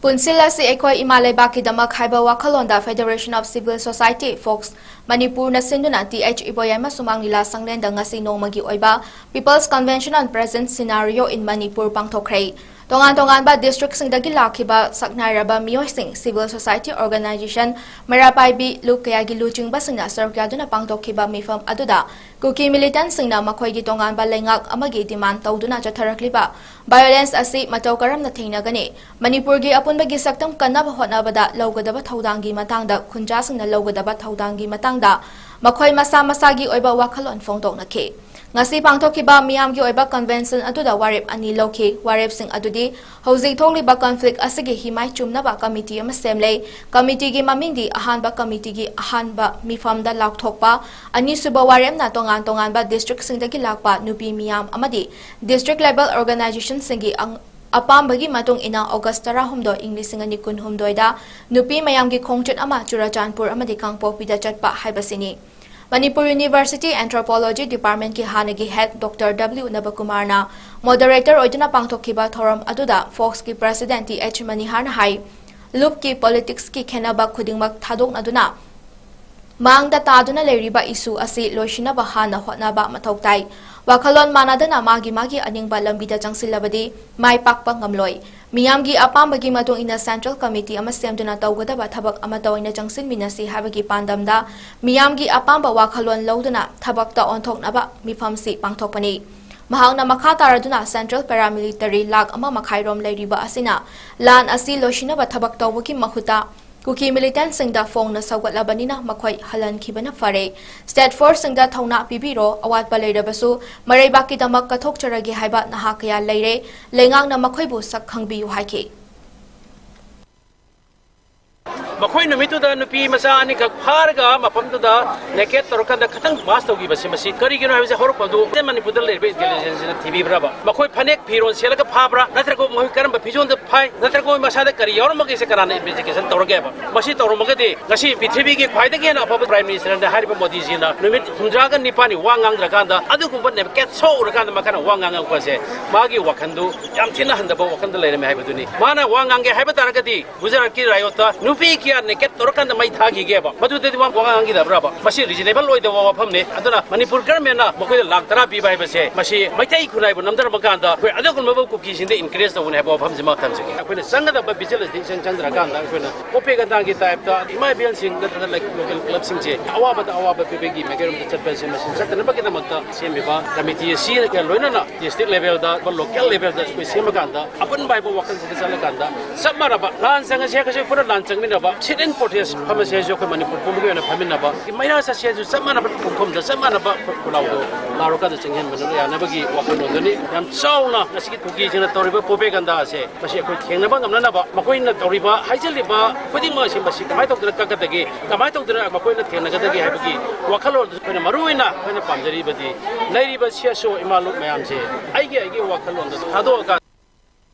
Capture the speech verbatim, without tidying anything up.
ꯀꯨꯟꯁꯤꯜ ꯑꯁꯤ ꯑꯩꯈꯣꯏ ꯏꯃꯥ ꯂꯩꯕꯥꯛꯀꯤꯗꯃꯛ ꯍꯥꯏꯕ ꯋꯥꯈꯜꯂꯣꯟꯗ Federation of Civil Society, fox, ꯃꯅꯤꯄꯨꯔꯅ ꯁꯤꯟꯗꯨꯅ ꯇꯤ ꯑꯩꯆ ꯏꯕꯣꯌꯥꯏꯃ ꯁꯨꯃꯥꯡ ꯂꯤꯂꯥ ꯁꯪꯂꯦꯟꯗ ꯉꯁꯤ ꯅꯣꯡꯃꯒꯤ ꯑꯣꯏꯕ People's Convention on Present Scenario in Manipur ꯄꯥꯡꯊꯣꯛꯈ꯭ꯔꯦ꯫ ꯇꯣꯉꯥꯟ ꯇꯣꯉꯥꯟꯕ ꯗꯤꯁꯇ꯭ꯔꯤꯛꯁꯤꯡꯗꯒꯤ ꯂꯥꯛꯈꯤꯕ ꯁꯛꯅꯥꯏꯔꯕ ꯃꯤꯑꯣꯏꯁꯤꯡ, civil society organization, ꯃꯩꯔꯥ ꯄꯥꯏꯕꯤ ꯂꯨꯞ ꯀꯌꯥꯒꯤ ꯂꯨꯆꯤꯡꯕꯁꯤꯡꯅ ꯁꯔꯨꯛ ꯌꯥꯗꯨꯅ ꯄꯥꯡꯊꯣꯛꯈꯤꯕ ꯃꯤꯐꯝ ꯑꯗꯨꯗ ꯀꯨꯀꯤ ꯃꯤꯂꯤꯇꯦꯟꯠꯁꯤꯡꯅ ꯃꯈꯣꯏꯒꯤ ꯇꯣꯉꯥꯟꯕ ꯂꯩꯉꯥꯛ ꯑꯃꯒꯤ ꯗꯤꯃꯥꯟ ꯇꯧꯗꯨꯅ ꯆꯠꯊꯔꯛꯂꯤꯕ violence ꯑꯁꯤ ꯃꯇꯧ ꯀꯔꯝꯅ ꯊꯦꯡꯅꯒꯅꯤ? ꯃꯅꯤꯄꯨꯔꯒꯤ ꯑꯄꯨꯟꯕꯒꯤ ꯁꯛꯇꯝ ꯀꯟꯅꯕ ꯍꯣꯠꯅꯕꯗ ꯂꯧꯒꯗꯕ ꯊꯧꯗꯥꯡꯒꯤ ꯃꯇꯥꯡꯗ ꯈꯨꯟꯖꯥꯁꯤꯡꯅ ꯂꯧꯒꯗꯕ ꯊꯧꯗꯥꯡꯒꯤ ꯃꯇꯥꯡꯗ ꯃꯈꯣꯏ ꯃꯁꯥ ꯃꯁꯥꯒꯤ ꯑꯣꯏꯕ ꯋꯥꯈꯜꯂꯣꯟ ꯐꯣꯡꯗꯣꯛꯅꯈꯤ꯫ ꯉꯁꯤ ꯄꯥꯡꯊꯣꯛꯈꯤꯕ ꯃꯤꯌꯥꯝꯒꯤ ꯑꯣꯏꯕ convention ꯑꯗꯨꯗ ꯋꯥꯔꯦꯞ ꯑꯅꯤ ꯂꯧꯈꯤ꯫ ꯋꯥꯔꯦꯞꯁꯤꯡ ꯑꯗꯨꯗꯤ ꯍꯧꯖꯤꯛ ꯊꯣꯛꯂꯤꯕ conflict ꯑꯁꯤꯒꯤ ꯍꯤꯃꯥꯏ ꯆꯨꯝꯅꯕ committee ꯑꯃ ꯁꯦꯝꯂꯦ꯫ Committeeꯒꯤ ꯃꯃꯤꯡꯗꯤ ꯑꯍꯥꯟꯕ committeeꯒꯤ ꯑꯍꯥꯟꯕ ꯃꯤꯐꯝꯗ ꯂꯥꯎꯊꯣꯛꯄ, ꯑꯅꯤꯁꯨꯕ ꯋꯥꯔꯦꯞꯅ ꯇꯣꯉꯥꯟ ꯇꯣꯉꯥꯟꯕ districtꯁꯤꯡꯗꯒꯤ ꯂꯥꯛꯄ ꯅꯨꯄꯤ ꯃꯤꯌꯥꯝ ꯑꯃꯗꯤ district level organizationꯁꯤꯡꯒꯤ ꯑꯪ-, ꯑꯄꯥꯝꯕꯒꯤ ꯃꯇꯨꯡ ꯏꯟꯅ August ꯇꯔꯥꯍꯨꯝꯗꯣꯏ, ꯏꯪ ꯂꯤꯁꯤꯡ ꯑꯅꯤ ꯀꯨꯟꯍꯨꯝꯗꯣꯏꯗ ꯅꯨꯄꯤ ꯃꯌꯥꯝꯒꯤ ꯈꯣꯡꯆꯠ ꯑꯃ ꯆꯨꯔꯆꯥꯟꯄꯨꯔ ꯑꯃꯗꯤ ꯀꯥꯡꯄꯣꯛꯄꯤꯗ ꯆꯠꯄ ꯍꯥꯏꯕꯁꯤꯅꯤ꯫ ꯃꯅꯤꯄꯨꯔ University Anthropology Departmentꯀꯤ ꯍꯥꯟꯅꯒꯤ head Doctor W ꯅꯕꯀꯨꯃꯥꯔꯅ moderator ꯑꯣꯏꯗꯨꯅ ꯄꯥꯡꯊꯣꯛꯈꯤꯕ ꯊꯧꯔꯝ ꯑꯗꯨꯗ ꯐꯣꯛꯁꯀꯤ president ꯇꯤ ꯑꯩꯆ ꯃꯅꯤꯍꯥꯔꯅ ꯍꯥꯏ, ꯂꯨꯞꯀꯤ politicsꯀꯤ ꯈꯦꯟꯅꯕ ꯈꯨꯗꯤꯡꯃꯛ ꯊꯥꯗꯣꯛꯅꯗꯨꯅ ꯃꯥꯡꯗ ꯇꯥꯗꯨꯅ ꯂꯩꯔꯤꯕ issue ꯑꯁꯤ ꯂꯣꯏꯁꯤꯟꯅꯕ ꯍꯥꯟꯅ ꯍꯣꯠꯅꯕ ꯃꯊꯧ ꯇꯥꯏ꯫ ꯋꯥꯈꯜꯂꯣꯟ ꯃꯥꯟꯅꯗꯅ ꯃꯥꯒꯤ ꯃꯥꯒꯤ ꯑꯅꯤꯡꯕ ꯂꯝꯕꯤꯗ ꯆꯪꯁꯤꯜꯂꯕꯗꯤ ꯃꯥꯏ ꯄꯥꯛꯄ ꯉꯝꯂꯣꯏ꯫ ꯃꯤꯌꯥꯝꯒꯤ ꯑꯄꯥꯝꯕꯒꯤ ꯃꯇꯨꯡ ꯏꯟꯅ central committee ꯑꯃ ꯁꯦꯝꯗꯨꯅ ꯇꯧꯒꯗꯕ ꯊꯕꯛ ꯑꯃꯠꯇ ꯑꯣꯏꯅ ꯆꯪꯁꯤꯟꯃꯤꯟꯅꯁꯤ ꯍꯥꯏꯕꯒꯤ ꯄꯥꯟꯗꯝꯗ ꯃꯤꯌꯥꯝꯒꯤ ꯑꯄꯥꯝꯕ ꯋꯥꯈꯜꯂꯣꯟ ꯂꯧꯗꯨꯅ ꯊꯕꯛꯇ ꯑꯣꯟꯊꯣꯛꯅꯕ ꯃꯤꯐꯝꯁꯤ ꯄꯥꯡꯊꯣꯛꯄꯅꯤ꯫ ꯃꯍꯥꯛꯅ ꯃꯈꯥ ꯇꯥꯔꯗꯨꯅ central paramilitary ꯂꯥꯈ ꯑꯃ ꯃꯈꯥꯏꯔꯣꯝ ꯂꯩꯔꯤꯕ ꯑꯁꯤꯅ ꯂꯥꯟ ꯑꯁꯤ ꯂꯣꯏꯁꯤꯟꯅꯕ ꯊꯕꯛ ꯇꯧꯕꯒꯤ ꯃꯍꯨꯠꯇ ꯀꯨꯀꯤ ꯃꯤꯂꯤꯇꯦꯟꯠꯁꯤꯡꯗ ꯐꯣꯡꯅ ꯁꯧꯒꯠꯂꯕꯅꯤꯅ ꯃꯈꯣꯏ ꯍꯜꯍꯟꯈꯤꯕꯅ ꯐꯔꯦ꯫ State forceꯁꯤꯡꯗ ꯊꯧꯅꯥ ꯄꯤꯕꯤꯔꯣ, ꯑꯋꯥꯠꯄ ꯂꯩꯔꯕꯁꯨ ꯃꯔꯩꯕꯥꯛꯀꯤꯗꯃꯛ ꯀꯠꯊꯣꯛꯆꯔꯒꯦ ꯍꯥꯏꯕ ꯅꯍꯥ ꯀꯌꯥ ꯂꯩꯔꯦ꯫ ꯂꯩꯉꯥꯛꯅ ꯃꯈꯣꯏꯕꯨ ꯁꯛ ꯈꯪꯕꯤꯌꯨ ꯍꯥꯏꯈꯤ꯫ ꯃꯈꯣꯏ ꯅꯨꯃꯤꯠꯇꯨꯗ ꯅꯨꯄꯤ ꯃꯆꯥ ꯑꯅꯤꯈꯛ ꯐꯥꯔꯒ ꯃꯐꯝꯗꯨꯗ ꯅꯦꯀꯦꯠ ꯇꯧꯔꯀꯥꯟꯗ ꯈꯇꯪ ꯃꯥꯁ ꯇꯧꯈꯤꯕꯁꯦ, ꯃꯁꯤ ꯀꯔꯤꯒꯤꯅꯣ ꯍꯥꯏꯕꯁꯦ ꯍꯧꯔꯛꯐꯝꯗꯨ ꯃꯅꯤꯄꯨꯔꯗ ꯂꯩꯔꯤꯕ ꯏꯟꯇꯦꯂꯤꯖꯦꯟꯁꯅ ꯊꯤꯕꯤꯕ꯭ꯔꯕ? ꯃꯈꯣꯏ ꯐꯅꯦꯛ ꯐꯤꯔꯣꯜ ꯁꯦꯠꯂꯒ ꯐꯥꯕ꯭ꯔꯥ, ꯅꯠꯇ꯭ꯔꯒ ꯃꯈꯣꯏ ꯀꯔꯝꯕ ꯐꯤꯖꯣꯜꯗ ꯐꯥꯏ, ꯅꯠꯇ꯭ꯔꯒ ꯃꯈꯣꯏ ꯃꯁꯥꯗ ꯀꯔꯤ ꯌꯥꯎꯔꯝꯃꯒꯦꯁꯦ ꯀꯅꯥꯅ ꯏꯟꯚꯦꯁꯇꯤꯒꯦꯁꯟ ꯇꯧꯔꯒꯦꯕ? ꯃꯁꯤ ꯇꯧꯔꯝꯃꯒꯗꯤ ꯉꯁꯤ ꯄ꯭ꯔꯤꯊꯤꯕꯤꯒꯤ ꯈ꯭ꯋꯥꯏꯗꯒꯤ ꯍꯦꯟꯅ ꯑꯐꯕ ꯄ꯭ꯔꯥꯏꯝ ꯃꯤꯅꯤꯁꯇꯔꯅ ꯍꯥꯏꯔꯤꯕ ꯃꯣꯗꯤꯖꯤꯅ ꯅꯨꯃꯤꯠ ꯍꯨꯝꯗ꯭ꯔꯥꯒ ꯅꯤꯄꯥꯟꯅꯤ ꯋꯥ ꯉꯥꯡꯗ꯭ꯔꯀꯥꯟꯗ ꯑꯗꯨꯒꯨꯝꯕ ꯅꯦꯀꯦꯠ ꯁꯣ ꯎꯔꯀꯥꯟꯗ ꯃꯈꯥꯅ ꯋꯥ ꯉꯥꯡꯉꯛꯄꯁꯦ, ꯃꯥꯒꯤ ꯋꯥꯈꯜꯗꯨ ꯌꯥꯝ ꯊꯤꯅ ꯍꯟꯊꯕ ꯋꯥꯈꯜꯗ ꯂꯩꯔꯝꯃꯦ ꯍꯥꯏꯕꯗꯨꯅꯤ꯫ ꯃꯥꯅ ꯋꯥ ꯉꯥꯡꯒꯦ ꯍꯥꯏꯕ ꯇꯥꯔꯒꯗꯤ ꯒꯨꯖꯔꯥꯠꯀꯤ ꯔꯥꯌꯣꯠꯇ ꯅꯨꯄꯤ ꯀꯌꯥ ꯅꯦꯀꯦꯠ ꯇꯧꯔꯀꯥꯟꯗ ꯃꯩ ꯊꯥꯈꯤꯒꯦꯕ? ꯃꯗꯨꯗꯗꯤ ꯋꯥ ꯋꯥ ꯉꯥꯡꯈꯤꯗꯕ꯭ꯔꯕ? ꯃꯁꯤ ꯔꯤꯖꯅꯦꯕꯜ ꯑꯣꯏꯗꯕ ꯋꯥꯐꯝꯅꯤ꯫ ꯑꯗꯨꯅ ꯃꯅꯤꯄꯨꯔ ꯒꯔꯃꯦꯟꯅ ꯃꯈꯣꯏꯗ ꯂꯥꯛ ꯇꯔꯥ ꯄꯤꯕ ꯍꯥꯏꯕꯁꯦ, ꯃꯁꯤ ꯃꯩꯇꯩ ꯈꯨꯟꯅꯥꯏꯕꯨ ꯅꯝꯊꯔꯝꯕ ꯀꯥꯟꯗ ꯑꯩꯈꯣꯏ ꯑꯗꯨꯒꯨꯝꯂꯕ ꯀꯨꯀꯤꯁꯤꯡꯗ ꯏꯟꯀꯔꯦꯖ ꯇꯧꯕꯅꯤ ꯍꯥꯏꯕ ꯋꯥꯐꯝꯁꯤꯃ ꯊꯝꯖꯒꯦ꯫ ꯑꯩꯈꯣꯏꯅ ꯆꯪꯒꯗꯕ ꯚꯤꯖꯤꯂꯦꯟꯁꯇ ꯏꯆꯪ ꯆꯪꯗ꯭ꯔꯀꯥꯟꯗ ꯑꯩꯈꯣꯏꯅ ꯄꯣꯄꯦꯒꯟꯗꯥꯒꯤ ꯇꯥꯏꯞꯇ ꯏꯃꯥ ꯏꯕꯦꯜꯁꯤꯡ ꯅꯠꯇ꯭ꯔꯒ ꯂꯣꯀꯦꯜ ꯀ꯭ꯂꯕꯁꯤꯡꯁꯦ ꯑꯋꯥꯕꯗ ꯑꯋꯥꯕ ꯄꯤꯕꯒꯤ ꯃꯥꯏꯀꯩꯔꯣꯝꯗ ꯆꯠꯄꯁꯦ, ꯃꯁꯤ ꯆꯠꯇꯅꯕꯒꯤꯗꯃꯛꯇ ꯁꯦꯝꯃꯤꯕ ꯀꯃꯤꯇꯤ ꯑꯁꯤꯒ ꯂꯣꯏꯅꯅ ꯗꯤꯁꯇ꯭ꯔꯤꯛ ꯂꯦꯚꯦꯜꯗ, ꯂꯣꯀꯦꯜ ꯂꯦꯚꯦꯜꯗ ꯑꯩꯈꯣꯏ ꯁꯦꯝꯃꯀꯥꯟꯗ ꯑꯄꯨꯟꯕ ꯍꯥꯏꯕ ꯋꯥꯈꯜꯁꯤꯗ ꯆꯠꯂꯀꯥꯟꯗ ꯆꯞ ꯃꯥꯟꯅꯕ ꯂꯥꯟ ꯆꯪꯉꯁꯦ ꯍꯥꯏꯔꯒꯁꯨ ꯄꯨꯟꯅ ꯂꯥꯟ ꯆꯪꯃꯤꯟꯅꯕ, ꯁꯤꯠ ꯑꯦꯟ ꯄ꯭ꯔꯣꯇꯦꯁ ꯐꯝꯃꯁꯦ ꯍꯥꯏꯔꯁꯨ ꯑꯩꯈꯣꯏ ꯃꯅꯤꯄꯨꯔ ꯄꯨꯝꯕꯒꯤ ꯑꯣꯏꯅ ꯐꯝꯃꯤꯟꯅꯕ, ꯃꯩꯔꯥ ꯆꯠꯁꯦ ꯍꯥꯏꯔꯁꯨ ꯆꯞ ꯃꯥꯟꯅꯕ ꯄꯨꯡꯐꯝꯗ ꯆꯞ ꯃꯥꯟꯅꯕ ꯈꯨꯜꯂꯥꯎꯗꯣ ꯂꯥꯎꯔꯀꯥꯟꯗ ꯆꯪꯁꯤꯟꯕꯗꯨꯅ ꯌꯥꯅꯕꯒꯤ ꯋꯥꯈꯜꯂꯣꯟꯗꯨꯅꯤ꯫ ꯌꯥꯝ ꯆꯥꯎꯅ ꯉꯁꯤꯒꯤ ꯀꯨꯀꯤꯁꯤꯡꯅ ꯇꯧꯔꯤꯕ ꯄ꯭ꯔꯣꯄꯦꯒꯟꯗꯥ ꯑꯁꯦ, ꯃꯁꯤ ꯑꯩꯈꯣꯏ ꯊꯦꯡꯅꯕ ꯉꯝꯅꯅꯕ, ꯃꯈꯣꯏꯅ ꯇꯧꯔꯤꯕ ꯍꯥꯏꯖꯤꯜꯂꯤꯕ ꯈꯨꯗꯤꯡꯃꯛ ꯑꯁꯤ ꯃꯁꯤ ꯀꯃꯥꯏꯅ ꯇꯧꯗꯅ ꯀꯛꯀꯗꯒꯦ, ꯀꯃꯥꯏꯅ ꯇꯧꯗꯅ ꯃꯈꯣꯏꯅ ꯊꯦꯡꯅꯒꯗꯒꯦ ꯍꯥꯏꯕꯒꯤ ꯋꯥꯈꯜꯂꯣꯟꯗꯨ ꯑꯩꯈꯣꯏꯅ ꯃꯔꯨ ꯑꯣꯏꯅ ꯑꯩꯈꯣꯏꯅ ꯄꯥꯝꯖꯔꯤꯕꯗꯤ ꯂꯩꯔꯤꯕ ꯁꯤ ꯑꯦꯁ ꯑꯣ ꯏꯃꯥ ꯂꯨꯞ ꯃꯌꯥꯝꯁꯦ ꯑꯩꯒꯤ ꯑꯩꯒꯤ ꯋꯥꯈꯜꯂꯣꯟꯗ ꯊꯥꯗꯣꯛꯑꯒ